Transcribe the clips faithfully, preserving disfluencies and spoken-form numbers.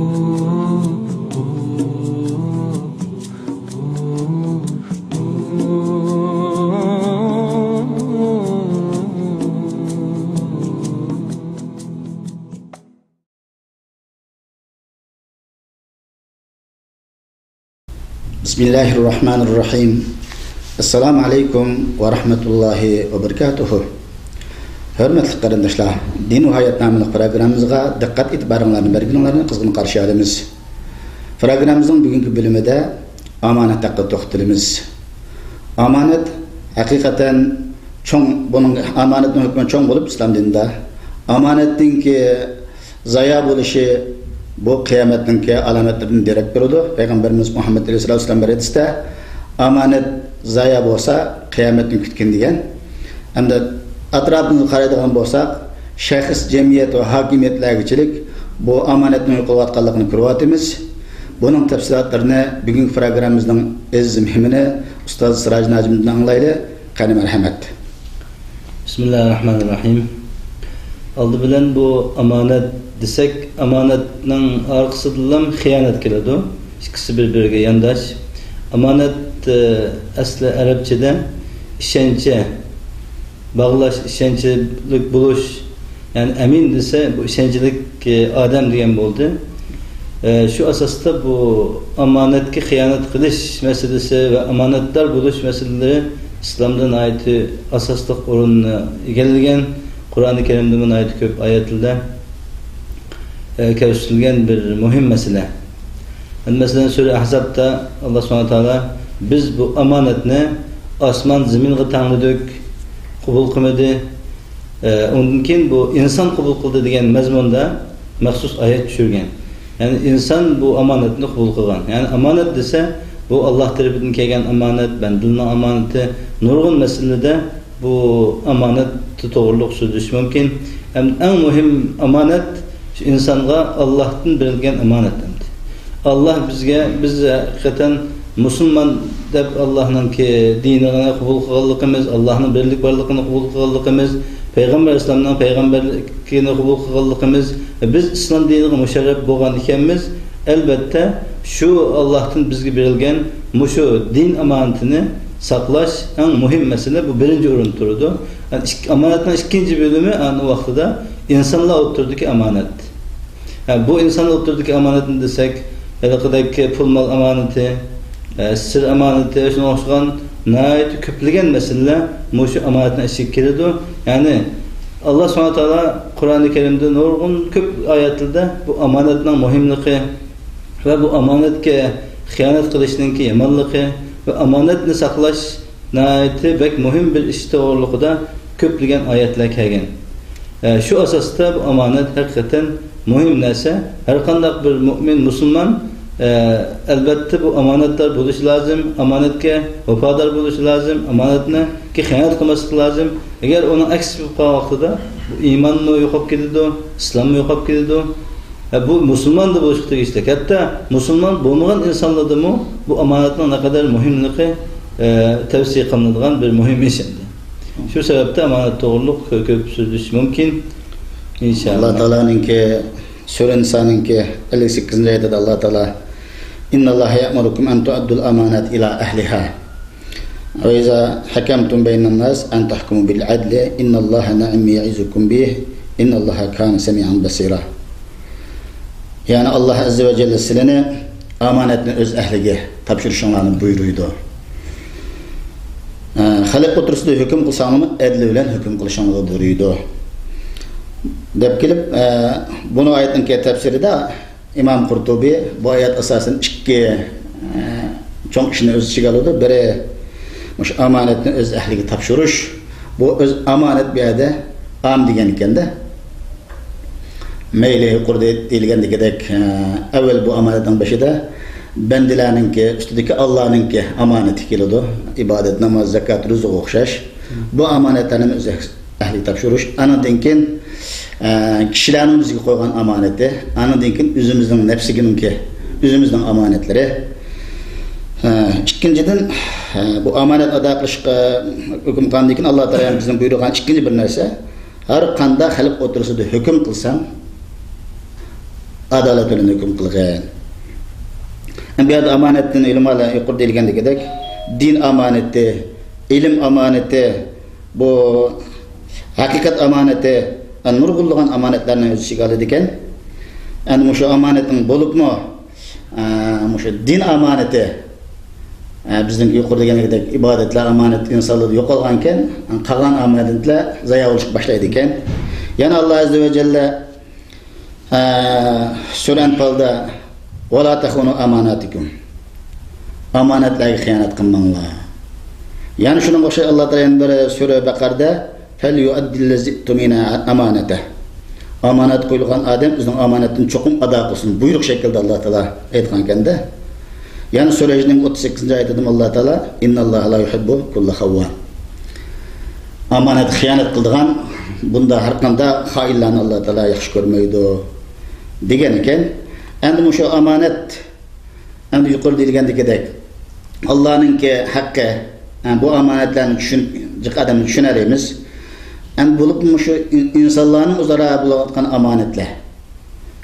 بسم الله الرحمن الرحيم. السلام عليكم ورحمة الله وبركاته. ھۆرمەتلىك قېرىنداشلار، دىن ۋە ھايات ناملىق پروگراممىمىزغا دىققەت ئېتىبارىڭلارنى بەرگىنىڭلارنى قىزغىن قارشى ئالىمىز. پروگراممىمىزنىڭ بۈگۈنكى بۆلۈمىدە ئامانەت ھەققىدە توختىلىمىز. ئامانەت ھەقىقەتەن چوڭ، بۇنىڭ ئامانەتنىڭ ھۆكمى چوڭ بولۇپ، ئىسلام دىنىدا ئامانەتنىڭكى زايا بولۇشى بۇ قىيامەتنىڭكى ئالامەتلىرىدىن دېرەك بېرىدۇ. پەيغەمبىرىمىز مۇھەممەد ئەلەيھىسسالاتۇ ۋەسسالام بىر ھەدىستە، «ئامانەت زايا بولسا، قىيامەتنى كۈتكىن» دېگەن. ئەمدى ئەتراپىمىزغا قارايدىغان بولساق، شەخس، جەمئىيەت ۋە ھاكىمىيەتلەرگىچىلىك بۇ ئامانەتنىڭ يوقىلىۋاتقانلىقىنى كۆرۈۋاتىمىز. بۇنىڭ تەپسىلاتلىرىنى بۈگۈنكى پروگراممىمىزنىڭ ئەزىز مېھمىنى ئۇستاز سىراج ناجىمدىن ئاڭلايلى. قېنى، مەرھەمەت. بسم الله الرحمن الرحيم. ئالدى بىلەن بۇ ئامانەت دېسەك، ئامانەتنىڭ ئارقىسىدىنلا خىيانەت كېلىدۇ. ئىككىسى بىر-بىرىگە يانداش. ئامانەت، ئە، ئەسلى ئەرەبچىدە ئىشەنچ، باغلاش، ئىشەنچلىك بولۇش، يەنى ئەمىن دېسە، بۇ ئىشەنچلىك، ئە، ئادەم دېگەن بولدى. ئە، شۇ ئاساستا بۇ ئامانەتكە خىيانەت قىلىش مەسىلىسى ۋە ئامانەتدار بولۇش مەسىلىلىرى ئىسلامدا ناھايىتى ئاساسلىق ئورۇننى ئىگىلىگەن. قۇرئانى كەرىمدىمۇ ناھايىتى كۆپ ئايەتلەردە، ئە، كۆرسىتىلگەن بىر مۇھىم مەسىلە. مەسىلەن، سۈرە ئەھزابتا ئاللا سۇبھانەھۇ ۋە تائالا، «بىز بۇ ئامانەتنى ئاسمان زېمىنغا تەڭلىدۇق، قوبۇل قىلمىدى. ئە، ئۇندىن كېيىن بۇ ئىنسان قوبۇل قىلدى» دېگەن مەزمۇندا مەخسۇس ئايەت چۈشۈرگەن. يەنى ئىنسان بۇ ئامانەتنى قوبۇل قىلغان. يەنى ئامانەت دېسە، بۇ ئاللا تەرىپىدىن كەلگەن ئامانەت، بەندىلەرنىڭ ئامانىتى، نۇرغۇن مەسىلىدە بۇ ئامانەت توغرۇلۇق سۆزلىشىش مۇمكىن. ھەم ئەڭ مۇھىم ئامانەت شۇ ئىنسانغا ئاللاھتىن بېرىلگەن ئامانەت ئەمدى. ئاللاھ بىزگە، بىز ھەقىقەتەن مۇسۇلمان دەپ ئاللاھنىڭكى دىنىنى قوبۇل قىلغانلىقىمىز، ئاللاھنىڭ بىرلىك بارلىقىنى قوبۇل قىلغانلىقىمىز، پەيغەمبەر ئەلەيھىسسالامنىڭ پەيغەمبەرلىكىنى قوبۇل قىلغانلىقىمىز، بىز ئىسلام دىنىغا مۇشەررەپ بولغان ئىكەنمىز. ئەلۋەتتە، شۇ ئاللاھتىن بىزگە بېرىلگەن مۇشۇ دىن ئامانىتىنى ساقلاش ئەڭ مۇھىم مەسىلە، بۇ بىرىنچى ئورۇندا تۇرىدۇ. يەنى ئىك-، ئامانەتنىڭ ئىككىنچى بۆلۈمى ئەنە ۋاقتىدا ئىنسانلار ئوتتۇرىدىكى ئامانەت. ھە، بۇ ئىنسانلار ئوتتۇرىدىكى ئامانەتنى دېسەك، ھېلىقىدەك پۇل مال ئامانىتى، ئە، سىر ئامانىتى، شۇنىڭغا ئوخشىغان ناھايىتى كۆپلىگەن مەسىلىلەر مۇشۇ ئامانەتنىڭ ئىچىگە كىرىدۇ. يەنى، ئاللا سۇبھانەھۇ ۋە تائالا قۇرئانى كەرىمدە نۇرغۇن كۆپ ئايەتلەردە بۇ ئامانەتنىڭ مۇھىملىقى ۋە بۇ ئامانەتكە خىيانەت قىلىشنىڭكى يامانلىقى ۋە ئامانەتنى ساقلاش ناھايىتى بەك مۇھىم بىر ئىش توغرۇلۇقىدا كۆپلىگەن ئايەتلەر كەلگەن. ئە، شۇ ئاساستا بۇ ئامانەت ھەقىقەتەن مۇھىم نەرسە. ھەر قانداق بىر مۇئمىن، مۇسۇلمان، ئە، ئەلۋەتتە بۇ ئامانەتدار بولۇشى لازىم، ئامانەتكە ۋاپادار بولۇشى لازىم، ئامانەتنىڭكى خىيانەت قىلماسلىقى لازىم. ئەگەر ئۇنىڭ ئەكسىچە بولۇپ قالغان ۋاقتىدا بۇ ئىمانمۇ يوقاپ كېتىدۇ، ئىسلاممۇ يوقاپ كېتىدۇ. ھە، بۇ مۇسۇلماندا بولۇشقا تېگىشلىك. ھەتتا مۇسۇلمان بولمىغان ئىنسانلاردىمۇ بۇ ئامانەتنىڭ نەقەدەر مۇھىملىقى، ئە، تەۋسىيە قىلىنىدىغان بىر مۇھىم ئىش ئەمدى. شۇ سەۋەبتىن ئامانەت توغرۇلۇق كۆ-، كۆپ سۆزلىشىش مۇمكىن. ئىنشائاللا. ئاللا تائالانىڭكى، سۈرە نىسانىڭكى ئەللىك سەككىزىنچى ئايىتىدە ئاللا تائالا، «إن الله يأمركم أن تؤدوا الأمانات إلى أهلها». «وإذا حكمتم بين الناس أن تحكموا بالعدل إن الله نعم ما يعظكم به إن الله كان سميعا بصيرا.» يەنى ئاللا ئەززە ۋە جەللە سىلىنى ئامانەتنى ئۆز ئەھلىگە تاپشۇرۇشۇڭلارنى بۇيرۇيدۇ. ئە، خەلق ئوتتۇرىسىدا ھۆكۈم قىلساڭلارمۇ ئەدىل بىلەن ھۆكۈم قىلىشىڭلارغا بۇيرۇيدۇ، دەپ كېلىپ، ئە، بۇنىڭ ئايەتنىڭكى تەپسىرىدە ئىمام قۇرتۇبى بۇ ئايەت ئاساسەن ئىككى، ئە، چوڭ ئىشنى ئۆز ئىچىگە ئالىدۇ. بىرى، مۇشۇ ئامانەتنى ئۆز ئەھلىگە تاپشۇرۇش. بۇ ئۆز ئامانەت بۇ يەردە ئام دېگەن ئىكەندە. مەيلى يۇقىرىدا دېيىلگەندىكىدەك، ئە، ئەۋۋەل بۇ ئامانەتنىڭ بېشىدا بەندىلەرنىڭكى ئۈستىدىكى ئاللانىڭكى ئامانىتى كېلىدۇ. ئىبادەت، ناماز، زاكات، روزىغا ئوخشاش. بۇ ئامانەتلەرنى ئۆز ئەھلىگە تاپشۇرۇش، ئانىڭدىن كېيىن، ئە، كىشىلەرنىڭ بىزگە قويغان ئامانىتى، ئانىڭدىن كېيىن ئۆزىمىزنىڭ نەپسىگىنىڭكى، ئۆزىمىزنىڭ ئامانەتلىرى. ئە، ئىككىنچىدىن، ئە، بۇ ئامانەت ئادا قىلىشقا ھۆكۈم قىلغاندىن كېيىن، ئاللا تائالا بىزنىڭ بۇيرۇغان ئىككىنچى بىر نەرسە، ھەر قانداق خەلق ئوتتۇرىسىدا ھۆكۈم قىلساڭ، ئادالەت بىلەن ھۆكۈم قىلغىن. بۇ يەردە ئامانەتتىن ئۆلىمالار يۇقىرىدا دېيىلگەندىكىدەك، دىن ئامانىتى، ئىلىم ئامانىتى، بۇ ھەقىقەت ئامانىتى، نۇرغۇنلىغان ئامانەتلەرنى ئۆز ئىچىگە ئالىدىكەن. ئەنە مۇشۇ ئامانەتنىڭ بولۇپمۇ، ئە، مۇشۇ دىن ئامانىتى، ئە، بىزنىڭ يۇقىرىدا دېگەندەك ئىبادەتلەر ئامانەت ئىنسانلاردا يوقالغانكەن، قالغان ئامانەتلەر زايا بولۇشقا باشلايدىكەن. يەنە ئاللا ئەززە ۋە جەللە، ئە، سۈرە ئەنپالدا، «ۋەلا تەخۇنۇ ئاماناتىكۇم.» ئامانەتلەرگە خىيانەت قىلماڭلار. يەنە شۇنىڭغا ئوخشاش ئاللا تائالا يەنە بىر سۈرە بەقەردە، «فەليۇئەددىللەزى ئۇتۇمىنە ئامانەتە.» ئامانەت قويۇلغان ئادەم ئۆزىنىڭ ئامانەتىنى چوقۇم ئادا قىلسۇن. بۇيرۇق شەكلىدە ئاللا تائالا ئېيتقانكەندە. يەنە سۈرە ھىجرنىڭ ئوتتۇز سەككىزىنچى ئايىتىدىمۇ ئاللا تائالا، «ئىنناللاھە لا يۇھىببۇ كۇللە خەۋۋان.» ئامانەتكە خىيانەت قىلىدىغان، بۇنداق ھەر قانداق خائىنلارنى ئاللا تائالا ياخشى كۆرمەيدۇ، دېگەن ئىكەن. ئەمدى مۇشۇ ئامانەت، ئەمدى يۇقىرىدا دېيىلگەندىكىدەك، ئاللانىڭكى ھەققى، ئە، بۇ ئامانەتلەرنى چۈشىنىپ، جىق ئادەم چۈشىنەلەيمىز. ئەمدى بولۇپمۇ مۇشۇ ئىن-، ئىنسانلارنىڭ ئۆزئارا بولۇۋاتقان ئامانەتلەر.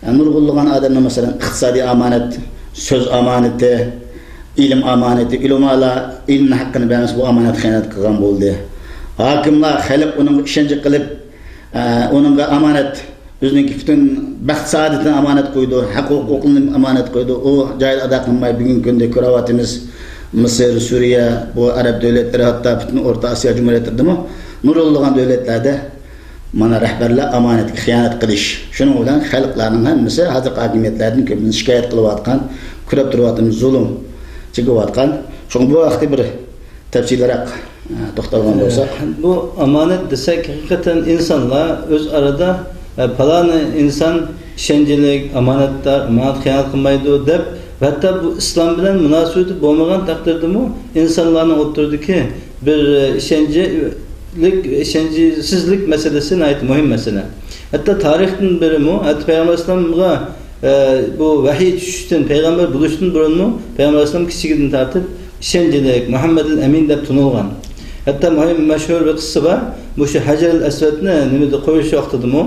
ئە، نۇرغۇنلىغان ئادەمنىڭ، مەسىلەن، ئىقتىسادىي ئامانەت، سۆز ئامانىتى، ئىلىم ئامانىتى، ئۆلىمالار ئىلىمنىڭ ھەققىنى بەرمىسە، بۇ ئامانەتكە خىيانەت قىلغان بولدى. ھاكىملار، خەلق ئۇنىڭغا ئىشەنچ قىلىپ، ئە، ئۇنىڭغا ئامانەت، ئۆزىنىڭكى پۈتۈن بەخت سائادىتىنى ئامانەت قويىدۇ، ھەق ھوقۇقلىرىنى ئامانەت قويىدۇ. ئۇ جايىدا ئادا قىلماي، بۈگۈنكى كۈندە كۆرۈۋاتىمىز، مىسىر، سۈرىيە، بۇ ئەرەب دۆلەتلىرى، ھەتتا پۈتۈن ئورتا ئاسىيا جۇمھۇرىيەتلىرىدىمۇ نۇرغۇنلىغان دۆلەتلەردە مانا رەھبەرلەر ئامانەتكە خىيانەت قىلىش. شۇنىڭ بىلەن خەلقلەرنىڭ ھەممىسى ھازىرقى ھاكىمىيەتلەردىن كۆپىنچە شىكايەت قىلىۋاتقان، كۆرۈپ تۇرۇۋاتىمىز، زۇلۇم چېكىۋاتقان. شۇڭا بۇ ھەقتە بىر تەپسىلىيرەك، ئە، توختالغان بولساق. بۇ ئامانەت دېسەك، ھەقىقەتەن ئىنسانلار ئۆز ئارىدا، ئە، پالانى ئىنسان ئىشەنچلىك، ئامانەتدار، ئامانەتكە خىيانەت قىلمايدۇ دەپ، ھەتتا بۇ ئىسلام بىلەن مۇناسىۋىتى بولمىغان تەقدىردىمۇ ئىنسانلارنىڭ ئوتتۇرىدىكى بىر، ئە، ئىشەنچلىك، ئىشەنچسىزلىك مەسىلىسى ناھايىتى مۇھىم مەسىلە. ھەتتا تارىختىن بېرىمۇ، ھەتتا پەيغەمبەر ئەلەيھىسسالامغا، ئە، بۇ ۋەھىي چۈشۈشتىن، پەيغەمبەر بولۇشتىن بۇرۇنمۇ پەيغەمبەر ئەلەيھىسسالام كىچىكىدىن تارتىپ ئىشەنچلىك، مۇھەممەدىل ئەمىن دەپ تونۇلغان. ھەتتا مۇھىم، مەشھۇر بىر قىسسا بار. مۇشۇ ھەجەرىل ئەسۋەدنى نېمىدە قويۇش ۋاقتىدىمۇ،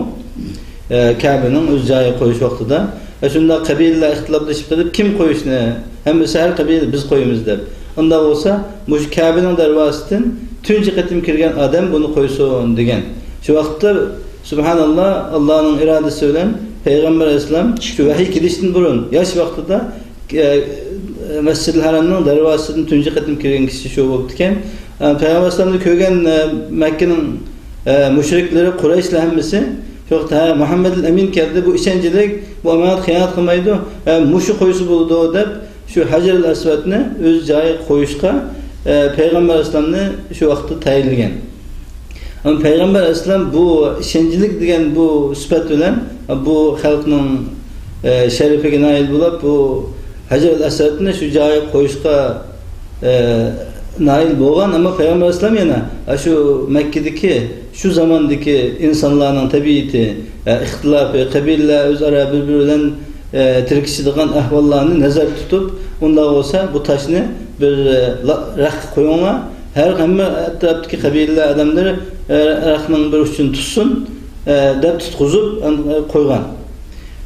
ئە، كەبىنىڭ ئۆز جايىغا قويۇش ۋاقتىدا، ئە، شۇنداق قەبىلىلەر ئىختىلاپلىشىپ قېلىپ، كىم قويۇشنى، ھەممىسى ھەر قەبىلە بىز قويىمىز دەپ. ئۇنداق بولسا، مۇشۇ كەبىنىڭ دەرۋازىسىدىن تۇنجى قېتىم كىرگەن ئادەم بۇنى قويسۇن دېگەن. شۇ ۋاقىتتا، سۇبھاناللا، ئاللانىڭ ئىرادىسى بىلەن پەيغەمبەر ئەلەيھىسسالام شۇ ۋەھىي كېلىشتىن بۇرۇن، ياش ۋاقتىدا، ئە، مەسجىدىل ھەرەمنىڭ دەرۋازىسىدىن تۇنجى قېتىم كىرگەن كىشى شۇ بولۇپتىكەن. ئە، پەيغەمبەر ئەلەيھىسسالامنى كۆرگەن، ئە، مەككىنىڭ، ئە، مۇشرىكلىرى، قۇرەيشلار ھەممىسى، شۇ ۋاقىتتا، «ھە، مۇھەممەدىل ئەمىن كەلدى، بۇ ئىشەنچلىك، بۇ ئامانەتكە خىيانەت قىلمايدۇ، ئە، مۇشۇ قويسا بولىدۇ» دەپ، شۇ ھەجەرىل ئەسۋەدنى ئۆز جايىغا قويۇشقا، ئە، پەيغەمبەر ئەلەيھىسسالامنى شۇ ۋاقىتتا تەيىنلىگەن. ئەمما پەيغەمبەر ئەلەيھىسسالام بۇ ئىشەنچلىك دېگەن بۇ سۈپەت بىلەن بۇ خەلقنىڭ، ئە، شەرىپىگە نائىل بولۇپ، بۇ ھەجەرىل ئەسۋەدنى شۇ جايىغا قويۇشقا، ئە، نائىل بولغان. ئەمما پەيغەمبەر ئەلەيھىسسالام يەنە، ئە، شۇ مەككىدىكى، شۇ زاماندىكى ئىنسانلارنىڭ تەبىئىتى، ئە، ئىختىلاپى، قەبىلىلەر ئۆزئارا بىر-بىرى بىلەن ئە، تىركىشىدىغان ئەھۋاللارنى نەزەردە تۇتۇپ، ئۇنداق بولسا بۇ تاشنى بىر، ئە، لا-، رەخكە قويۇڭلار. ھەر ھەممە ئەتراپتىكى قەبىلىلەر ئادەملىرى، ئە، رەخنىڭ بىر ئۇچىنى تۇتسۇن، ئە، دەپ تۇتقۇزۇپ، ئە، قويغان.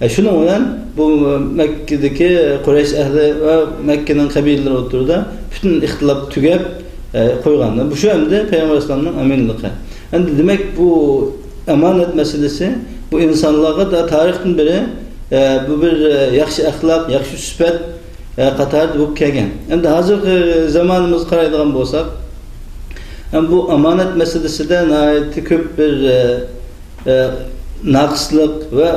ئە، شۇنىڭ بىلەن بۇ مەككىدىكى قۇرەيش ئەھلى ۋە مەككىنىڭ قەبىلىلىرى ئوتتۇرىدا پۈتۈن ئىختىلاپ تۈگەپ، ئە، قويغان. بۇ شۇ ئەمدى پەيغەمبەر ئەلەيھىسسالامنىڭ ئەمىنلىقى. ئەمدى دېمەك، بۇ ئامانەت مەسىلىسى بۇ ئىنسانلارغا تا-، تارىختىن بېرى، ئە، بۇ بىر، ئە، ياخشى ئەخلاق، ياخشى سۈپەت، ئە، قاتارىدا بولۇپ كەلگەن. ئەمدى ھازىرقى زامانىمىزغا قارايدىغان بولساق، ئەم، بۇ ئامانەت مەسىلىسىدە ناھايىتى كۆپ بىر، ئە، ئە، ناقىسلىق ۋە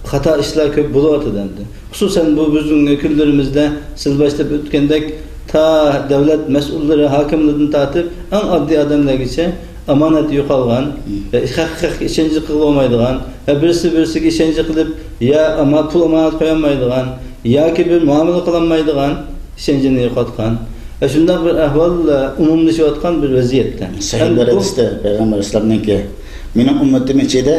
خاتا ئىشلار كۆپ بولۇۋاتىدۇ ئەمدى. خۇسۇسەن بۇ بىزنىڭ كۈنلىرىمىزدە سىز باشلاپ ئۆتكەندەك، تا دۆلەت مەسئۇللىرى، ھاكىملىرىدىن تارتىپ ئەڭ ئاددىي ئادەملەرگىچە ئامانەت يوقالغان، مم. ۋە خەق-، خەققە ئىشەنچ قىلغىلى بولمايدىغان ۋە بىرسى بىرسىگە ئىشەنچ قىلىپ، يا ئاما-، پۇل ئامانەت قويالمايدىغان ياكى بىر مۇئامىلە قىلالمايدىغان ئىشەنچىنى يوقاتقان ۋە شۇنداق بىر ئەھۋال، ئە، ئومۇملىشىۋاتقان بىر ۋەزىيەتتە. سەھىھ بىر ھەدىستە پەيغەمبەر ئەلەيھىسسالامنىڭكى، مېنىڭ ئۈممىتىم ئىچىدە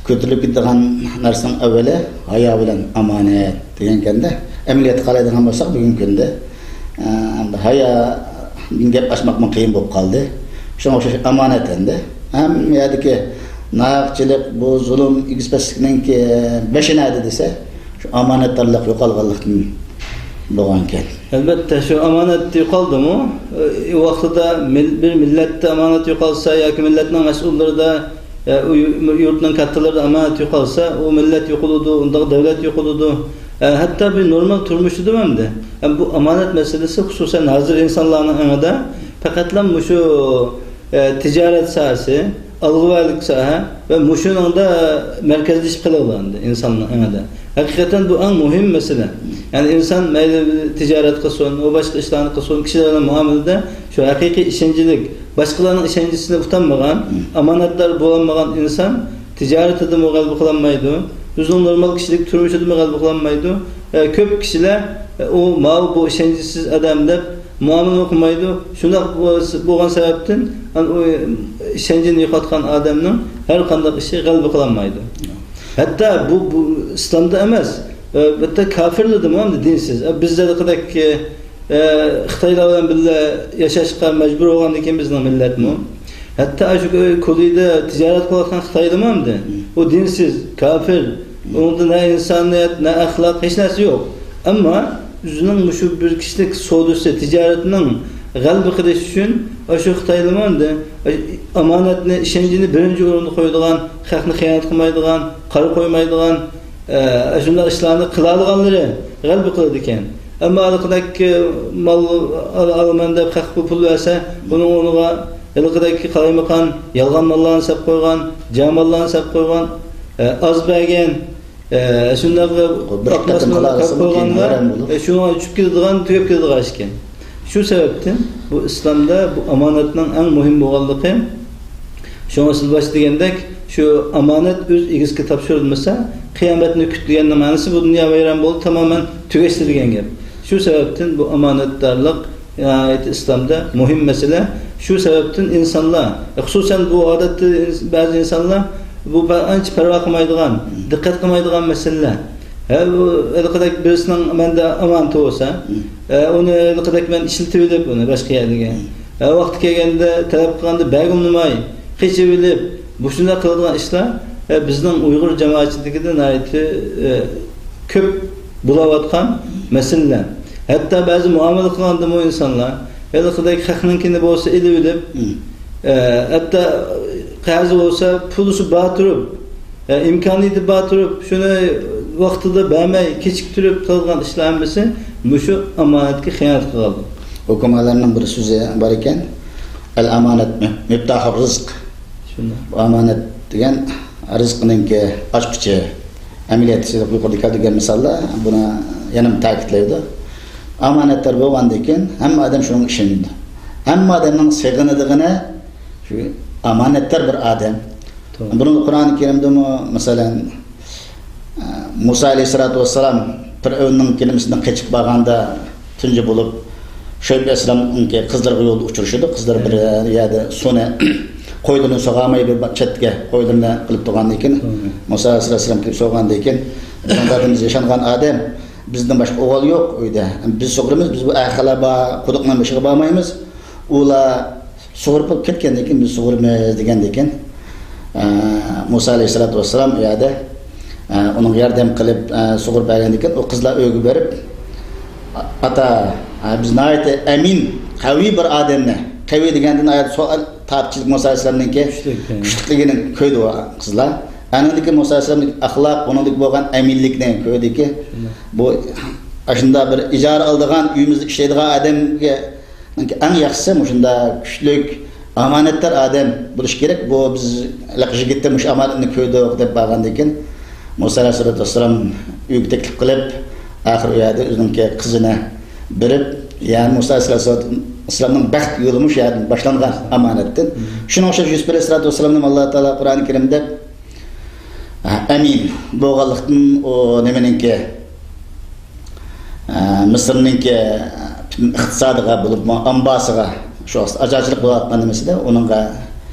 كۆتۈرۈلۈپ كېتىدىغان نەرسىنىڭ ئەۋۋىلى ھايا بىلەن ئامانەت دېگەنكەندە، ئەمەلىيەتكە قارايدىغان بولساق، بۈگۈنكى كۈندە، ئە، ئەمدى ھايادىن گەپ ئاچماقمۇ قىيىن بولۇپ قالدى. شۇڭا ئوخشاش ئامانەت ئەمدى. ھەممە يەردىكى ناھەقچىلىك، بۇ زۇلۇم، ئېگىز-پەسلىكنىڭكى بېشى نەدە دېسە، شۇ ئامانەتدارلىق يوقالغانلىقتىن بولغانىكەن. ئەلۋەتتە، شۇ ئامانەت يوقالدىمۇ؟ ئى، ۋاقتىدا مىل-، بىر مىللەتتە ئامانەت يوقالسا ياكى مىللەتنىڭ مەسئۇللىرىدا، ئە، ئۇ يۇ-، يۇرتنىڭ كاتتىلىرىدا ئامانەت يوقالسا، ئۇ مىللەت يوقىلىدۇ، ئۇنداق دەۋلەت يوقىلىدۇ. ئە، ھەتتا بىر نورمال تۇرمۇشىدىمۇ ئەمدى. ئەم، بۇ ئامانەت مەسىلىسى، خۇسۇسەن، ھازىر ئىنسانلارنىڭ ئېڭىدا پەقەتلا مۇشۇ، ئە، تىجارەت ساھەسى، ئالغۇۋەرلىك ساھە ۋە مۇشۇنىڭدا مەركەزلىشىپ قېلىۋالغانىدى ئىنساننىڭ ئېڭىدا. ھەقىقەتەن بۇ ئەڭ مۇھىم مەسىلە. يەنى ئىنسان مەيلى تىجارەت قىلسۇن، ئۇ باشقا ئىشلارنى قىلسۇن، كىشىلەر بىلەن مۇئامىلىدە شۇ ھەقىقىي ئىشەنچلىك، باشقىلارنىڭ ئىشەنچىسىنى ئۇتالمىغان، ئامانەتدار بولالمىغان ئىنسان تىجارىتىدىمۇ غەلىبە قىلالمايدۇ، ئۆزىنىڭ نورمال كىشىلىك تۇرمۇشىدىمۇ غەلىبە قىلالمايدۇ. ئە، كۆپ كىشىلەر، ئە، ئۇ ماۋۇ بۇ ئىشەنچسىز ئادەم دەپ مۇئامىلە قىلمايدۇ. شۇنداق بولغان سەۋەبتىن، ئان-، ئۇ ئىشەنچىنى يوقاتقان ئادەمنىڭ ھەر قانداق ئىشى غەلىبە قىلالمايدۇ. ھەتتا بۇ، بۇ ئىسلامدا ئەمەس، ئە، ھەتتا كاپىرلىرىدىمۇ ئەمدى دىنسىز. ئە، بىز دېگۈدەك، ئە، خىتايلار بىلەن بىللە ياشاشقا مەجبۇر بولغاندىكىن بىزنىڭ مىللەتمۇ. ھەتتا شۇ كولىدا تىجارەت قىلىۋاتقان خىتايلىمۇ ئەمدى. ئۇ دىنسىز، كاپىر. ئۇنىڭدا نە ئىنسانىيەت، نە ئەخلاق، ھېچ نەرسە يوق. ئەمما ئۆزىنىڭ مۇشۇ بىر كىشىلىك سودىسى، تىجارىتىنىڭ غەلىبە قىلىش ئۈچۈن، ئاشۇ خىتايلىمۇ ئەمدى ئامانەتنى، ئىشەنچنى بىرىنچى ئورۇندا قويىدىغان، خەقنى خىيانەت قىلمايدىغان، قارا قويمايدىغان، ئە، شۇنداق ئىشلارنى قىلالىغانلىرى غەلىبە قىلىدىكەن. ئەمما ھېلىقىدەك مال ئال-، ئالىمەن دەپ خەق پۇل بەرسە، بۇنىڭ ئورنىغا ھېلىقىدەك قالايمىقان يالغان ماللارنى سېلىپ قويغان، جا ماللارنى سېلىپ قويغان، ئە، ئاز بەرگەن، ئە، شۇنداق بىر قېتىم قىلالىسىمۇ كېيىن ھەيران بولۇپ. ئە، شۇنىڭغا چۈشۈپ كېتىدىغان، تۈگەپ كېتىدىغان ئىشكەن. شۇ سەۋەبتىن بۇ ئىسلامدا بۇ ئامانەتنىڭ ئەڭ مۇھىم بولغانلىقى، شۇڭا سىز باشتا دېگەندەك، شۇ ئامانەت ئۆز ئىگىسىگە تاپشۇرۇلمىسا، قىيامەتنى كۈت دېگەننىڭ مەنىسى بۇ دۇنيا ۋەيران بولدى، تامامەن تۈگەشتى دېگەن گەپ. شۇ سەۋەبتىن بۇ ئامانەتدارلىق ناھايىتى ئىسلامدا مۇھىم مەسىلە. شۇ سەۋەبتىن ئىنسانلار، خۇسۇسەن بۇ ئادەتتە بەزى ئىنسانلار بۇ بە-، ئانچە پەرۋا قىلمايدىغان، دىققەت قىلمايدىغان مەسىلىلەر. ھە، بۇ ھېلىقىدەك بىرسىنىڭ مەندە ئامانىتى بولسا، ھە، ئۇنى ھېلىقىدەك مەن ئىشلىتىۋېلىپ ئۇنى باشقا يەرگە، ھە، ۋاقتى كەلگەندە تەلەپ قىلغاندا بەرگۈمنىماي، قېچىۋېلىپ، مۇشۇنداق قىلىدىغان ئىشلار، ھە، بىزنىڭ ئۇيغۇر جامائەتچىلىكىدە ناھايىتى، ھە، كۆپ بولاۋاتقان مەسىلىلەر. ھەتتا بەزى مۇئامىلە قىلغاندىمۇ ئىنسانلار ھېلىقىدەك خەقنىڭكىنى بولسا ئېلىۋېلىپ، ھە، ھەتتا قەرزى بولسا پۇلىسى بار تۇرۇپ، ئە، ئىمكانىيىتى بار تۇرۇپ، شۇنى ۋاقتىدا بەرمەي، كېچىكتۈرۈپ قىلغان ئىشلار ھەممىسى مۇشۇ ئامانەتكە خىيانەت قىلغانلىق. ھۆكۈمالارنىڭ بىر سۆزى بار ئىكەن، «ئەل ئامانەت مىفتاھۇر رىزق». شۇنداق. بۇ ئامانەت دېگەن رىزقىنىڭكى ئاچقۇچى. ئەمەلىيەتتە سىز يۇقىرىدا كەلتۈرگەن مىساللار بۇنى يەنە تەكىتلەيدۇ. ئامانەتدار بولغاندىن كېيىن ھەممە ئادەم شۇنىڭغا ئىشىنىدۇ. ھەممە ئادەمنىڭ سېغىنىدىغىنى شۇ ئامانەتدار بىر ئادەم. توغرا. بۇنىڭ قۇرئان كەرىمدىمۇ، مەسىلەن، ئە، مۇسا ئەلەيھىسسالاتۇ ۋەسسالام پىرئەۋننىڭ كېلىمىسىدىن قېچىپ بارغاندا، تۇنجى بولۇپ شۇئەيب ئەلەيھىسسالامنىڭكى قىزلىرىغا يولدا ئۇچرىشىدۇ. قىزلار بىر يەردە سۇنى، قويلىرىنى سوغالماي بىر چەتكە قويلىرىنى قىلىپ تۇرغاندىن كېيىن، مۇسا ئەلەيھىسسالام كېلىپ سوغاندىن كېيىن، «بىزنىڭ دادىمىز ياشانغان ئادەم، بىزدىن باشقا ئوغۇل يوق ئۆيدە. بىز سۇغۇرىمىز، بىز بۇ ئەرخەلەر بار قۇدۇقنىڭ بېشىغا بارمايمىز. ئۇلار سۇغۇرۇپ بولۇپ كەتكەندىن كېيىن بىز سۇغۇرىمىز» دېگەندىن كېيىن، ئە، مۇسا ئەلەيھىسسالاتۇ ۋەسسالام ئۇ يەردە، ئە، ئۇنىڭغا ياردەم قىلىپ، ئە، سۇغۇرۇپ بەرگەندىن كېيىن، ئۇ قىزلار ئۆيگە بېرىپ، «ئاتا، ئە، بىز ناھايىتى ئەمىن، قەۋىي بىر ئادەمنى»، قەۋىي دېگەندە ناھايىتى سوئال تارتىشلىق مۇسا ئەلەيھىسسالامنىڭكى كۈچلۈك، كۈچلۈكلۈكىنى كۆردى ئۇ قىزلار. ئاندىن كېيىن مۇسا ئەلەيھىسسالامنىڭ ئەخلاق، ئۇنىڭدىكى بولغان ئەمىنلىكنى كۆردىكى، شۇنداق. بۇ ئاشۇنداق بىر ئىجارە ئالىدىغان، ئۆيىمىزدە ئىشلەيدىغان ئادەمگە ئەڭ ياخشىسى مۇشۇنداق كۈچلۈك، ئامانەتدار ئادەم بولۇشى كېرەك. بۇ بىز ھېلىقى يىگىتتە مۇشۇ ئامانەتنى كۆردۇق دەپ بارغاندىن كېيىن، مۇسا ئەلەيھىسسالاتۇ ۋەسسالام ئۆيگە تەكلىپ قىلىپ، ئاخىر ئۇ يەردە ئۆزىنىڭكى قىزىنى بېرىپ، يەنى مۇسا ئەلەيھىسسالاتۇ ۋەسسالامنىڭ بەخت يولى مۇشۇ يەردىن باشلانغان، ئامانەتتىن. شۇنىڭ ئۈچۈن يۈسۈپ ئەلەيھىسسالاتۇ ۋەسسالامنى ئاللا تائالا قۇرئان كەرىمدە ئەمىن بولغانلىقتىن، ئۇ نېمىنىڭكى، ئە، مىسىرنىڭكى پۈتۈن ئىقتىسادىغا بولۇپمۇ ئامبارسىغا، شۇ ئاچارچىلىق بولۇۋاتقان نېمىسىدە ئۇنىڭغا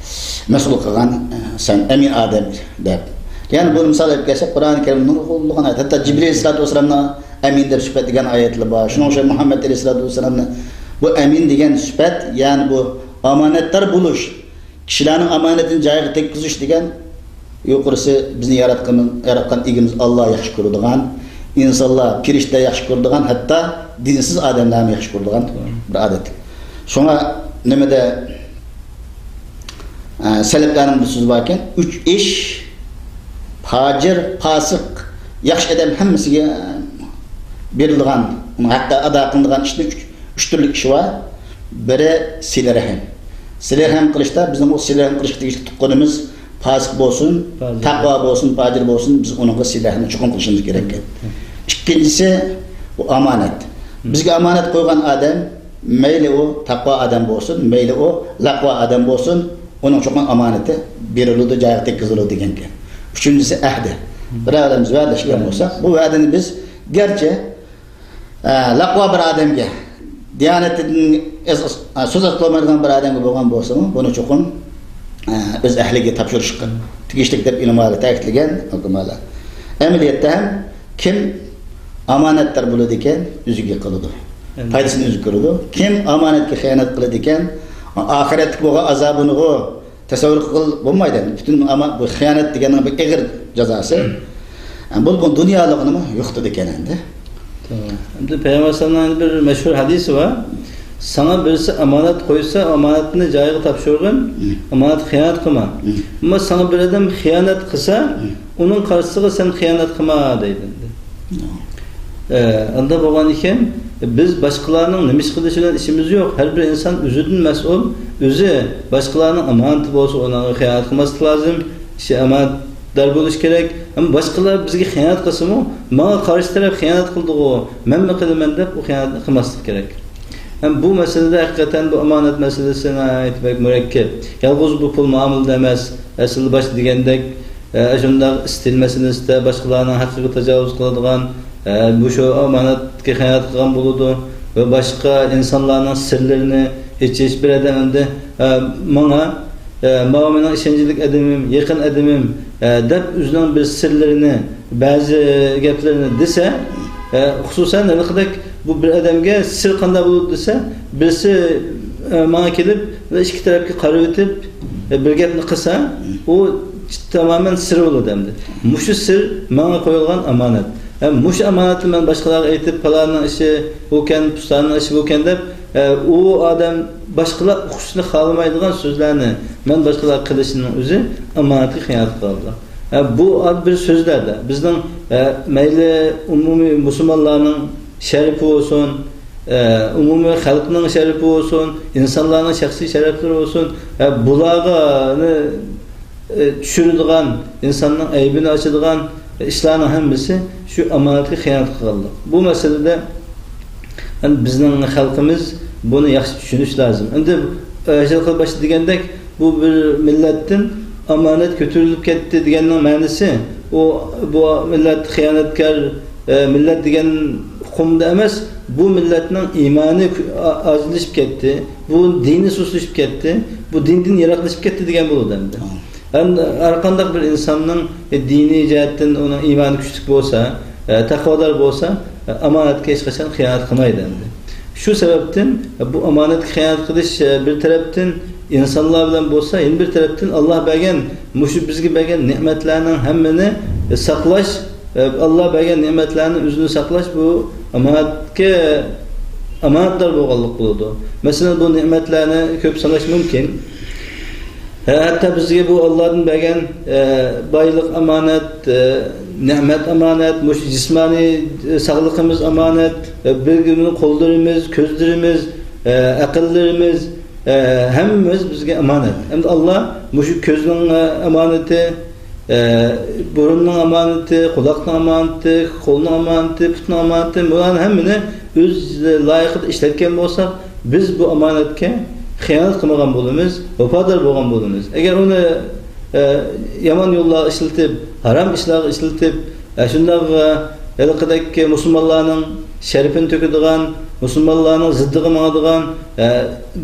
مەسئۇل قىلغان، ئە، سەن ئەمىن ئادەم دەپ. يەنى بۇ مىسال ئېلىپ كەلسەك، قۇرئان كەرىمنىڭ نۇرغۇنلىغان ئايەت، ھەتتا جىبرىل ئەلەيھىسسالاتۇ ۋەسسالامنى ئەمىن دەپ سۈپەتلىگەن ئايەتلەر بار. شۇنىڭ ئۈچۈن مۇھەممەد ئەلەيھىسسالاتۇ ۋەسسالامنى بۇ ئەمىن دېگەن سۈپەت، يەنى بۇ ئامانەتدار بولۇش، كىشىلەرنىڭ ئامانىتىنى جايىغا تەگكۈزۈش دېگەن، يۇقىرىسى بىزنى ياراتقان، ياراتقان ئىگىمىز ئاللا ياخشى كۆرىدىغان، ئىنسانلار، پېرىشتە ياخشى كۆرىدىغان، ھەتتا دىنسىز ئادەملەرمۇ ياخشى كۆرىدىغان بىر ئادەت. شۇڭا نېمىدە، ئە، سەلەپلەرنىڭ بىر سۆزى باركەن، ئۈچ ئىش، پاجىر، پاسىق، ياخشى ئادەم ھەممىسىگە بېرىلىدىغان، ھەققى ئادا قىلىنىدىغان ئىشنى ئۈچ، ئۈچ تۈرلۈك ئىش بار. بىرى سىلە رەھىم. سىلە رەھىم قىلىشتا بىزنىڭ ئۇ سىلە رەھىم قىلىشقا تېگىشلىك تۇغقىنىمىز پاسىق بولسۇن، پاجىر. تەقۋا بولسۇن، پاجىر بولسۇن، بىز ئۇنىڭغا سىلە رەھىمنى چوقۇم قىلىشىمىز كېرەككەن. ئىككىنچىسى، بۇ ئامانەت. بىزگە ئامانەت قويغان ئادەم، مەيلى ئۇ تەقۋا ئادەم بولسۇن، مەيلى ئۇ لەقۋا ئادەم بولسۇن، ئۇنىڭ چوقۇم ئامانىتى بېرىلىدۇ، جايىغا تەگكۈزۈلىدۇ دېگەنكەن. ئۈچىنچىسى ئەھدى. بىرەر ئادەم بىز ۋەدىلەشكەن بولساق، بۇ ۋەدىنى بىز گەرچە ئە، لەقۋا بىر ئادەمگە، دىيانىتىدىن ئەز-، ئە، سۆز ئاچقۇلىمايدىغان بىر ئادەمگە بولغان بولسىمۇ، بۇنى چوقۇم، ئە، ئۆز ئەھلىگە تاپشۇرۇشقا تېگىشلىك دەپ ئىلىملاردا تەكىتلىگەن ھۆكۈملەر. ئەمەلىيەتتە ھەم كىم ئامانەتدار بولىدىكەن، ئۆزىگە قىلىدۇ. پايدىسىنى ئۆزىگە كۆرىدۇ. كىم ئامانەتكە خىيانەت قىلىدىكەن، ئاخىرەتلىك بولغان ئازابىنىغۇ تەسەۋۋۇر قىلغىلى بولمايدۇ. پۈتۈن ئاما-، بۇ خىيانەت دېگەننىڭ بىر ئېغىر جازاسى. بۇ، بۇ دۇنيالىقنىمۇ يوقىتىدىكەن ئەمدى. تامام. ئەمدى پەيغەمبەر ئەلەيھىسسالامنىڭ بىر مەشھۇر ھەدىسى بار. ساڭا بىرسى ئامانەت قويسا، ئامانەتنى جايىغا تاپشۇرغىن، ئامانەتكە خىيانەت قىلما. ئەمما ساڭا بىر ئادەم خىيانەت قىلسا، ئۇنىڭ قارشىسىغا سەن خىيانەت قىلما، دەيدۇ. ئە، ئاندا بولغان ئىكەن، بىز باشقىلارنىڭ نېمە ئىش قىلىشى بىلەن ئىشىمىز يوق. ھەر بىر ئىنسان ئۆزىدىن مەسئۇل، ئۆزى باشقىلارنىڭ ئامانىتى بولسا، ئۇنىڭغا خىيانەت قىلماسلىق لازىم. كىشى ئامانەتدار بولۇش كېرەك. ئەمما باشقىلار بىزگە خىيانەت قىلسىمۇ، ماڭا قارشى تەرەپ خىيانەت قىلدىغۇ، مەنمۇ قىلىمەن دەپ ئۇ خىيانەتنى قىلماسلىق كېرەك. ھەم بۇ مەسىلىدە ھەقىقەتەن بۇ ئامانەت مەسىلىسى ناھايىتى بەك مۇرەككەپ. يالغۇز بۇ پۇل مۇئامىلىدە ئەمەس. ئەسلىدە باشتا دېگەندەك، ئە، شۇنداق ئىستىل مەسىلىسىدە باشقىلارنىڭ ھەققىگە تاجاۋۇز قىلىدىغان، ئە، مۇشۇ ئامانەتكە خىيانەت قىلغان بولىدۇ ۋە باشقا ئىنسانلارنىڭ سىرلىرىنى ئېچىش. بىر ئادەم ئەمدى، ئە، ماڭا، ئە، ماۋۇ مېنىڭ ئىشەنچلىك ئادىمىم، يېقىن ئادىمىم، ئە، دەپ ئۆزىنىڭ بىر سىرلىرىنى، بەزى گەپلىرىنى دېسە، ئە، خۇسۇسەن ھېلىقىدەك بۇ بىر ئادەمگە سىر قانداق بولىدۇ دېسە، بىرسى، ئە، ماڭا كېلىپ، ئىككى تەرەپكە قارىۋېتىپ، ئە، بىر گەپنى قىلسا، ئۇ تامامەن سىر بولىدۇ ئەمدى. مۇشۇ سىر ماڭا قويۇلغان ئامانەت. ھەم مۇشۇ ئامانەتنى مەن باشقىلارغا ئېيتىپ، پالاننىڭ ئىشى بۇكەن، پۇستاننىڭ ئىشى بۇكەن دەپ، ئە، ئۇ ئادەم باشقىلار ئۇقۇشنى خالىمايدىغان سۆزلەرنى مەن باشقىلارغا قىلىشنىڭ ئۆزى ئامانەتكە خىيانەت قىلغانلىق. ئە، بۇ بىر سۆزلەردە بىزنىڭ، ئە، مەيلى ئومۇمىي مۇسۇلمانلارنىڭ شەرىپى بولسۇن، ئە، ئومۇمىي خەلقنىڭ شەرىپى بولسۇن، ئىنسانلارنىڭ شەخسىي شەرەپلىرى بولسۇن، ئە، بۇلارغا، ئە، چۈشۈرىدىغان، ئىنساننىڭ ئەيىبىنى ئاچىدىغان ئىشلارنىڭ ھەممىسى شۇ ئامانەتكە خىيانەت قىلغانلىق. بۇ مەسىلىدە، يەنى بىزنىڭ خەلقىمىز بۇنى ياخشى چۈشىنىش لازىم. ئەمدى، ئە، ھېلىقى باشتا دېگەندەك، بۇ بىر مىللەتتىن ئامانەت كۆتۈرۈلۈپ كەتتى دېگەننىڭ مەنىسى، ئۇ، بۇ مىللەت خىيانەتكار، ئە، مىللەت دېگەن ئۇقۇمدا ئەمەس، بۇ مىللەتنىڭ ئىمانى كۈ-، ئا-، ئاجىزلىشىپ كەتتى، بۇ دىنى سۇسلىشىپ كەتتى، بۇ دىندىن يىراقلىشىپ كەتتى دېگەن بولىدۇ ئەمدى. ھەم ھەر قانداق بىر ئىنساننىڭ دىنىي جەھەتتىن ئۇنىڭ ئىمانى كۈچلۈك بولسا، ئە، تەقۋادار بولسا، ئە، ئامانەتكە ھېچقاچان خىيانەت قىلمايدۇ ئەمدى. شۇ سەۋەبتىن بۇ ئامانەتكە خىيانەت قىلىش، ئە، بىر تەرەپتىن ئىنسانلار بىلەن بولسا، يەنە بىر تەرەپتىن ئاللا بەرگەن مۇشۇ بىزگە بەرگەن نېمەتلەرنىڭ ھەممىنى ساقلاش، ئاللا بەرگەن نېمەتلەرنى ئۆزىنى ساقلاش، بۇ ئامانەتكە ئامانەتدار بولغانلىق بولىدۇ. مەسىلەن، بۇ نېمەتلەرنى كۆپ ساناش مۇمكىن. ھە، ھەتتا بىزگە بۇ ئاللادىن بەرگەن، ئە، بايلىق ئامانەت، ئە، نېمەت ئامانەت، مۇشۇ جىسمانىي، ئە، ساغلىقىمىز ئامانەت، ئە، بىر بىرىمىزنىڭ قوللىرىمىز، كۆزلىرىمىز، ئە، ئەقىللىرىمىز، ئە، ھەممىمىز بىزگە ئامانەت. ئەمدى ئاللا مۇشۇ كۆزنىڭ، ئە، ئامانىتى، ئە، بۇرۇننىڭ ئامانىتى، قۇلاقنىڭ ئامانىتى، قولنىڭ ئامانىتى، پۇتنىڭ ئامانىتى، بۇلارنىڭ ھەممىنى ئۆز لايىقىدا ئىشلەتكەن بولساق، بىز بۇ ئامانەتكە خىيانەت قىلمىغان بولىمىز، ۋاپادار بولغان بولىمىز. ئەگەر ئۇنى، ئە، يامان يوللارغا ئىشلىتىپ، ھارام ئىشلارغا ئىشلىتىپ، ئە، شۇنداق، ئە، ھېلىقىدەك مۇسۇلمانلارنىڭ شەرىپىنى تۆكىدىغان، مۇسۇلمانلارنىڭ زىددىغا ماڭىدىغان، ئە،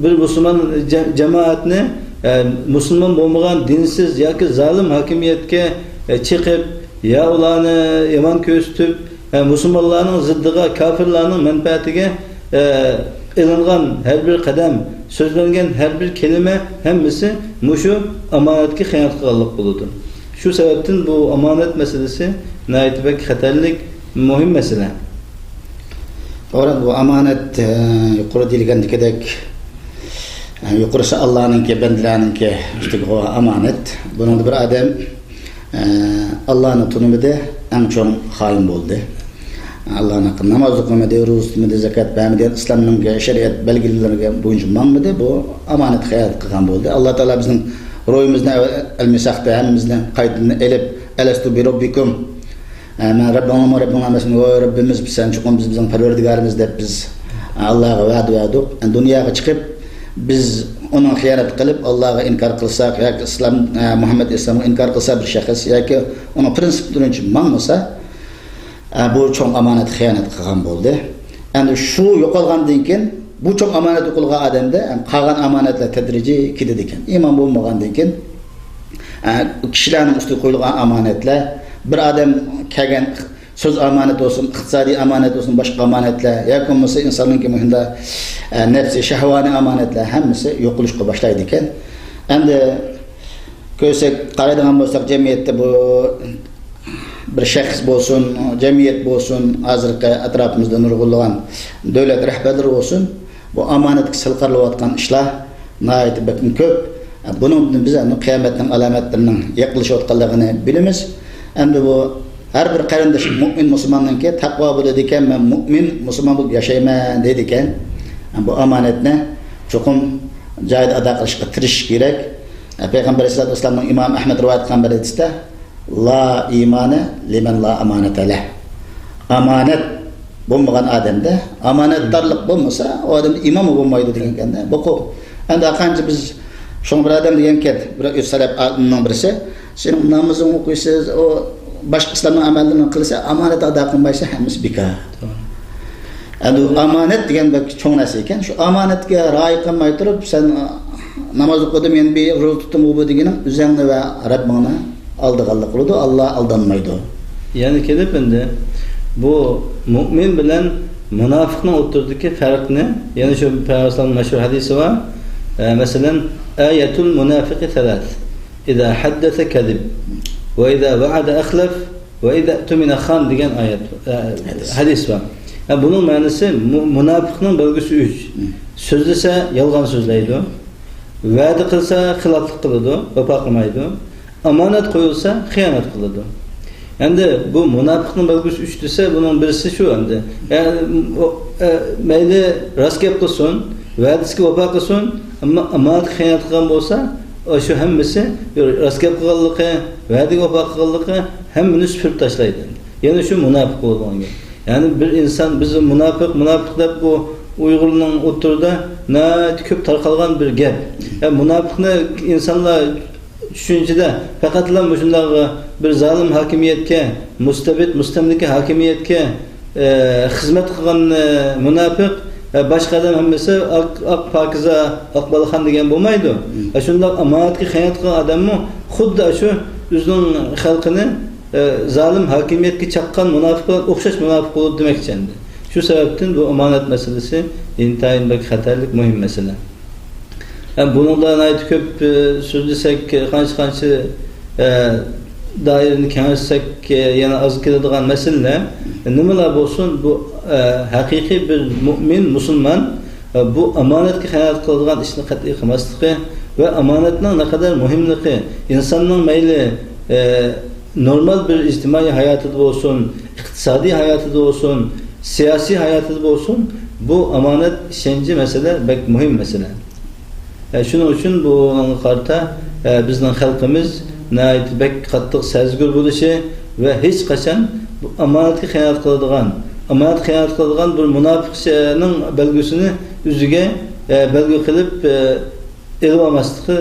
بىر مۇسۇلمان جە-، جامائەتنى، ئە، مۇسۇلمان بولمىغان، دىنسىز ياكى زالىم ھاكىمىيەتكە، ئە، چېقىپ، يا ئۇلارنى يامان كۆرسىتىپ، ئە، مۇسۇلمانلارنىڭ زىددىغا، كاپىرلارنىڭ مەنپەئەتىگە، ئە، ئېلىنغان ھەر بىر قەدەم، سۆزلەنگەن ھەر بىر كەلىمە ھەممىسى مۇشۇ ئامانەتكە خىيانەت قىلغانلىق بولىدۇ. شۇ سەۋەبتىن بۇ ئامانەت مەسىلىسى ناھايىتى بەك خەتەرلىك. مۇھىم مەسىلە. توغرا، بۇ ئامانەت، ئە، يۇقىرىدا دېيىلگەندىكىدەك، ئە، يۇقىرىسى ئاللانىڭكى، بەندىلەرنىڭكى ئۈستىگە بولغان ئامانەت. بۇنىڭدا بىر ئادەم، ئە، ئاللانى تونۇمىدى، ئەڭ چوڭ خائىن بولدى. ئاللانىڭ ھەققىدە ناماز ئوقۇمىدى، روزا تۇتمىدى، زاكات بەرمىدى، ئىسلامنىڭ شەرىئەت بەلگىلىرىگە بويىچە ماڭمىدى، بۇ ئامانەتكە خىيانەت قىلغان بولدى. ئاللا تائالا بىزنىڭ روھىمىزنى، ئەلمىساقتا ھەممىمىزنى قايتىدىن ئېلىپ، «ئەلەستۇ بىرەببىكۇم؟» ئە، مەن رەببىڭلارمۇ، رەببىڭلار ئەمەسمۇ؟ ۋاي رەببىمىز، سەن چوقۇم بىز بىزنىڭ پەرۋەردىگارىمىز دەپ بىز، ئە، ئاللاغا ۋەدە بەردۇق. ئە، دۇنياغا چىقىپ، بىز ئۇنىڭ خىيانەت قىلىپ، ئاللاغا ئىنكار قىلساق ياكى ئىسلام، ئە، مۇھەممەد ئەلەيھىسسالامغا ئىنكار قىلسا بىر شەخس ياكى ئۇنىڭ پرىنسىپلىرى بويىچە ماڭمىسا، ئە، بۇ چوڭ ئامانەتكە خىيانەت قىلغان بولدى. ئەمدى شۇ يوقالغاندىن كېيىن، بۇ چوڭ ئامانەت يوقالغان ئادەمدە، ئەم، قالغان ئامانەتلەر تەدرىجىي كېتىدىكەن. ئىمان بولمىغاندىن كېيىن، ئە، كىشىلەرنىڭ ئۈستىگە قويۇلغان ئامانەتلەر، بىر ئادەم كەلگەن سۆز ئامانەت بولسۇن، ئىقتىسادىي ئامانەت بولسۇن، باشقا ئامانەتلەر ياكى بولمىسا ئىنساننىڭكى مۇشۇنداق، ئە، نەپسىي شەھۋانىي ئامانەتلەر ھەممىسى يوقىلىشقا باشلايدىكەن. ئەمدى كۆرسەك، قارايدىغان بولساق، جەمئىيەتتە بۇ بىر شەخس بولسۇن، جەمئىيەت بولسۇن، ھازىرقى ئەتراپىمىزدا نۇرغۇنلىغان دۆلەت رەھبەرلىرى بولسۇن، بۇ ئامانەتكە سەل قارىلىۋاتقان ئىشلار ناھايىتى بەكمۇ كۆپ. بۇنىڭدىن بىز ئەمدى قىيامەتنىڭ ئالامەتلىرىنىڭ يېقىنلىشىۋاتقانلىقىنى بىلىمىز. ئەمدى بۇ ھەر بىر قېرىندىشىم، مۇئمىن مۇسۇلماننىڭكى تەقۋا بولىدىكەن، «مەن مۇئمىن مۇسۇلمان بولۇپ ياشايمەن» دەيدىكەن. بۇ ئامانەتنى چوقۇم جايىدا ئادا قىلىشقا تىرىشىش كېرەك. پەيغەمبەر ئەلەيھىسسالاتۇ ۋەسسالامنىڭ ئىمام ئەھمەد رىۋايەت قىلغان بىر ھەدىستە، «لا ئىمانە لىمەن لا ئامانەتە لەھ.» ئامانەت بولمىغان ئادەمدە، ئامانەتدارلىق بولمىسا، ئۇ ئادەمدە ئىمانمۇ بولمايدۇ دېگەنكەن-دە. بۇ قۇ-، ئەمدى قانچە بىز شۇڭا بىر ئادەم دېگەنكەن، بىر ئۆز سەلەپ ئالىمنىڭ بىرسى، «سېنىڭ نامىزىڭ ئوقۇيسىز، ئۇ باشقا ئىسلامنىڭ ئەمەللىرىنى قىلسا، ئامانەت ئادا قىلمايسا، ھەممىسى بىكار.» توغرا. ئەمدى ئامانەت دېگەن بەك چوڭ نەرسە ئىكەن. شۇ ئامانەتكە رىئايە قىلماي تۇرۇپ، سەن، ئا، ناماز ئوقۇدۇم، يەنە بىر روزا تۇتتۇم، ئۇ بۇ دېگىنىڭ ئۆزۈڭنى ۋە رەببىڭنى ئالدىغانلىق بولىدۇ. ئاللا ئالدانمايدۇ. يەنە كېلىپ ئەمدى بۇ مۇئمىن بىلەن مۇناپىقنىڭ ئوتتۇرىدىكى پەرقنى، يەنە شۇ پەيغەمبەر مەشھۇر ھەدىسى بار. ئە، مەسىلەن، «ئايەتۇل مۇنافىقى سەلەس. ئىزا ھەددەسە كەزىب. ۋە ئىزا ۋەئەدە ئەخلەف. ۋە ئىزا ئۇتمىنە خان» دېگەن ئايەت، ئە، ھەدىس. ھەدىس بار. ئە، بۇنىڭ مەنىسى مۇ-، مۇناپىقنىڭ بەلگىسى ئۈچ. مم. سۆزلىسە يالغان سۆزلەيدۇ. ۋەدە قىلسا خىلاپلىق قىلىدۇ، ۋاپا قىلمايدۇ. ئامانەت قويۇلسا خىيانەت قىلىدۇ. ئەمدى بۇ مۇناپىقنىڭ بەلگىسى ئۈچ دېسە، بۇنىڭ بىرسى شۇ ئەمدى. ئە، ئۇ، ئە، مەيلى راست گەپ قىلسۇن، ۋەدىسىگە ۋاپا قىلسۇن، ئەمما ئامانەتكە خىيانەت قىلغان بولسا، ئاشۇ ھەممىسى، راست گەپ قىلغانلىقى، ۋەدىگە ۋاپا قىلغانلىقى، ھەممىنى سۈپۈرۈپ تاشلايدۇ. يەنە شۇ مۇناپىق بولىدىغان گەپ. يەنى بىر ئىنسان، بىز مۇناپىق، مۇناپىق دەپ بۇ ئۇيغۇرنىڭ ئوتتۇرىدا ناھايىتى كۆپ تارقالغان بىر گەپ. يا مۇناپىقنى ئىنسانلار چۈشەنچىدە پەقەتلا مۇشۇنداق بىر زالىم ھاكىمىيەتكە، مۇستەبىت، مۇستەملىكە ھاكىمىيەتكە، ئە، خىزمەت قىلغان، ئە، مۇناپىق، ئە، باشقا ئادەم ھەممىسى ئاق، ئاق پاكىزە، ئاق بالىخان دېگەن بولمايدۇ. مم. ئە، شۇنداق ئامانەتكە خىيانەت قىلغان ئادەممۇ خۇددى شۇ ئۆزىنىڭ خەلقىنى، ئە، زالىم ھاكىمىيەتكە چاققان مۇناپىق بىلەن ئوخشاش مۇناپىق بولىدۇ دېمەكچى ئەمدى. شۇ سەۋەبتىن بۇ ئامانەت مەسىلىسى ئىنتايىن بەك خەتەرلىك، مۇھىم مەسىلە. ھەم بۇنىڭدا ناھايىتى كۆپ، ئە، سۆزلىسەك، قانچە-قانچە، ئە، دائىرىنى كېڭەيتسەك، ئە، يەنە ئاز كېلىدىغان مەسىلىلەر. نېمىلا بولسۇن، بۇ، ئە، ھەقىقىي بىر مۇئمىن، مۇسۇلمان، ئە، بۇ ئامانەتكە خىيانەت قىلىدىغان ئىشنى قەتئىي قىلماسلىقى ۋە ئامانەتنىڭ نەقەدەر مۇھىملىقى، ئىنساننىڭ مەيلى، ئە، نورمال بىر ئىجتىمائىي ھاياتىدا بولسۇن، ئىقتىسادىي ھاياتىدا بولسۇن، سىياسىي ھاياتىدا بولسۇن، بۇ ئامانەت ئىشەنچى مەسىلە بەك مۇھىم مەسىلە. ئە، شۇنىڭ ئۈچۈن بۇنىڭغا قارىتا، ئە، بىزنىڭ خەلقىمىز ناھايىتى بەك قاتتىق سەزگۈر بولۇشى ۋە ھېچقاچان بۇ ئامانەتكە خىيانەت قىلىدىغان، ئامانەتكە خىيانەت قىلىدىغان بىر مۇناپىقنىڭ بەلگىسىنى ئۆزىگە، ئە، بەلگە قىلىپ، ئە، ئېلىۋالماسلىقى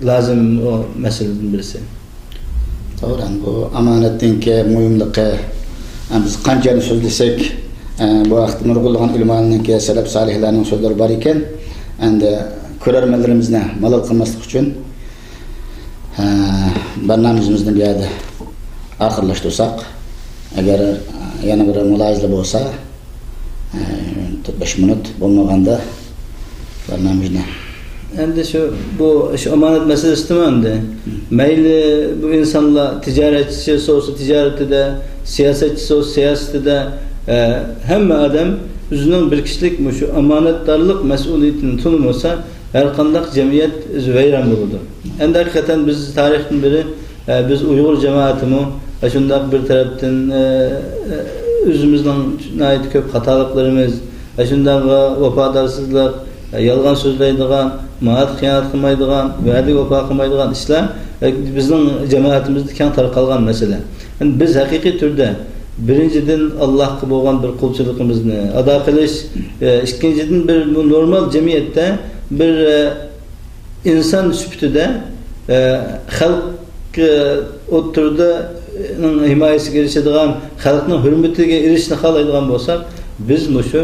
لازىم، ئۇ مەسىلىدىن بىرسى. توغرا، بۇ ئامانەتنىڭكى مۇھىملىقى، بىز قانچە سۆزلىسەك، بۇ ھەقتە نۇرغۇنلىغان ئۆلىمالارنىڭكى، سەلەپ سالىھلارنىڭ سۆزلىرى بار ئىكەن. ئەمدى كۆرەرمەنلىرىمىزنى مالال قىلماسلىق ئۈچۈن، بەرنامىمىزنى بۇ يەردە ئاخىرلاشتۇرساق، ئەگەر يەنە بىر مۇلاھىزىلەر بولسا، تۆت بەش مىنۇت بولمىغاندا بەرنامىمىزنى ئەمدى شۇ، بۇ، شۇ ئامانەت مەسىلىسىدىمۇ ئەمدى. مەيلى بۇ ئىنسانلار تىجارەتچىسى بولسا تىجارىتىدە، سىياسەتچىسى بولسا سىياسىتىدە، ئە، ھەممە ئادەم ئۆزىنىڭ بىر كىشىلىك مۇشۇ ئامانەتدارلىق مەسئۇلىيىتىنى تونۇمىسا، ھەر قانداق جەمئىيەت ئۆزى ۋەيران بولىدۇ. ئەمدى ھەقىقەتەن بىز تارىختىن بېرى، ئە، بىز ئۇيغۇر جامائىتىمۇ، ئە، شۇنداق بىر تەرەپتىن، ئە، ئە، ئۆزىمىزنىڭ ناھايىتى كۆپ خاتالىقلىرىمىز، ئە، شۇنداق ۋاپادارسىزلىق، ئە، يالغان سۆزلەيدىغان، مائارىپقا خىيانەت قىلمايدىغان، ۋەدىگە ۋاپا قىلمايدىغان ئىشلار، ئە، بىزنىڭ جامائىتىمىزدە كەڭ تارقالغان مەسىلە. ئەمدى بىز ھەقىقىي تۈردە بىرىنچىدىن، ئاللاھقا بولغان بىر قۇلچىلىقىمىزنى ئادا قىلىش، ئە، ئىككىنچىدىن، بىر بۇ نورمال جەمئىيەتتە بىر، ئە، ئىنسان سۈپىتىدە، ئە، خەلق، ئە، ئوتتۇرىدا، ئە، ھىمايىسىگە ئېرىشىدىغان، خەلقنىڭ ھۆرمىتىگە ئېرىشىشنى خالايدىغان بولساق، بىز مۇشۇ،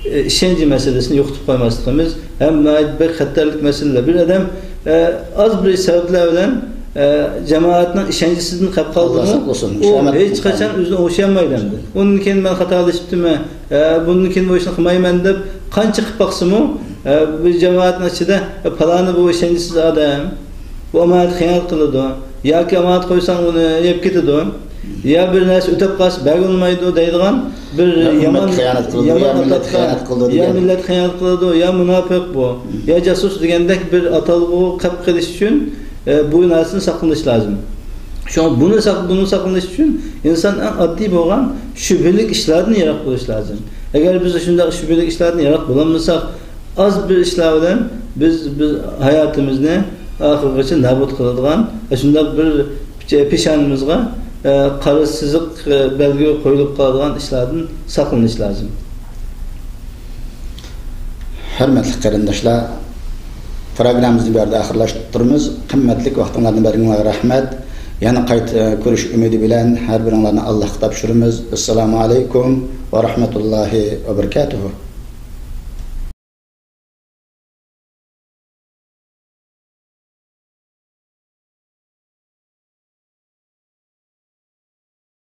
ئە، ئىشەنچ مەسىلىسىنى يوقىتىپ قويماسلىقىمىز ھەم ناھايىتى بەك خەتەرلىك مەسىلىلەر. بىر ئادەم، ئە، ئاز بىر سەۋەبلەر بىلەن، ئە، جامائەتنىڭ ئىشەنچىسىدىن قېلىپ قالدىمۇ، ئاللا ساقلىسۇن، ئۇ خىيانەت ھېچ قىلىپ قالدى. قاچان ئۆزىنى ئوڭشىيالمايدۇ ئەمدى. ئۇندىن كېيىن مەن خاتالىشىپتىمەن، ئە، بۇندىن كېيىن بۇ ئىشنى قىلمايمەن دەپ قانچە قىلىپ باقسىمۇ، ئە، بۇ جامائەتنىڭ ئىچىدە، ئە، پالانى بۇ ئىشەنچسىز ئادەم، بۇ ئامانەتكە خىيانەت قىلىدۇ، ياكى ئامانەت قويساڭ ئۇنى يەپ كېتىدۇ، يا بىر نەرسە ئۆتەپ قالسا بەرگىلى بولمايدۇ دەيدىغان بىر يا يامان، ئۈممەتكە خىيانەت قىلىدۇ، يامان يا مىللەتكە ئاتاققا، خىيانەت قىلىدۇ يا دېگەن. مىللەتكە خىيانەت قىلىدۇ، يا مۇناپىق بۇ، يا جاسۇس دېگەندەك بىر ئاتالغۇ قېلىپ قېلىش ئۈچۈن، ئە، بۇ نەرسىدىن ساقلىنىش لازىم. شۇڭا بۇنى ساق-، بۇنى ساقلىنىش ئۈچۈن ئىنسان ئەڭ ئاددىي بولغان شۈبھىلىك ئىشلاردىن يىراق بولۇش لازىم. ئەگەر بىز شۇنداق شۈبھىلىك ئىشلاردىن يىراق بولالمىساق، ئاز بىر ئىشلار بىلەن بىز، بىز ھاياتىمىزنى ئاخىرغىچە نابۇت قىلىدىغان، شۇنداق بىر پېشانىمىزغا، ئە، قارا سىزىق، ئە، بەلگە قويۇلۇپ قالىدىغان ئىشلاردىن ساقلىنىش لازىم. ھۆرمەتلىك قېرىنداشلار، پروگراممىمىزنى بۇ يەردە ئاخىرلاشتۇرىمىز. قىممەتلىك ۋاقتىڭلارنى بەرگىنىڭلارغا رەھمەت. يەنە قايتا كۆرۈش ئۈمىدى بىلەن ھەر بىرىڭلارنى ئاللاھقا تاپشۇرىمىز. ئەسسالامۇ ئەلەيكۇم ۋە رەھمەتۇللاھى ۋە بەرىكاتۇھۇ.